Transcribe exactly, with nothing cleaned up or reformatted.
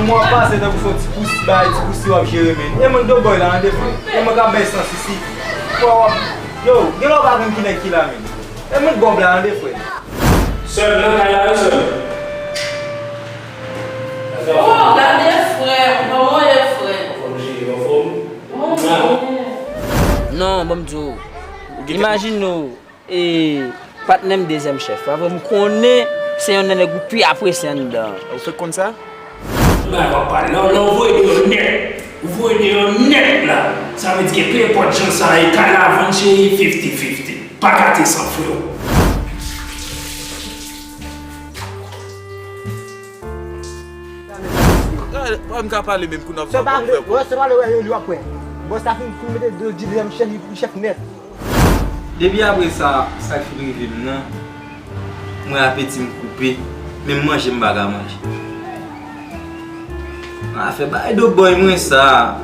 W ap pase tankou se yon ti pousi, bay ti pousi w ap jere, men. E mwen Doughboy la, tande, frè. E mwen k ap bay sans isi. Frè, w ap, yo, gen lè w pa konn ki nèg ki la, men. E mwen Gòb la, tande, frè. Sè m nan kay la, wi, sè m. Oh, gade frè m, kòman w ye, frè m? Anfòm, cheri, anfòm? Mwen byen. Non, ban m di w. Ou gen imajine w, e, patnè m dezyèm chèf. Apre m konnen se yonn nan nèg ou pi apresye anndan an. Ou fèk konn sa? Bagay w ap pale la, la, ou voye deyò nèt. Ou voye deyò nèt la. Sa vle di ke pe enpòt jan sa ye, kay la vann, cheri, fifty fifty. Pa gate san, freo. Wè m ka pale menm kou n ap fè. Wè, se pale wè yo li w ap wè. Bòs la fin, fin mete do di dezyèm chèf, li, li chèf nèt. Depi apre sa, sa k fin rive m nan, mwen apeti m koupe, menm manje m pa ka manje. Afè bay Doughboy mwen sa.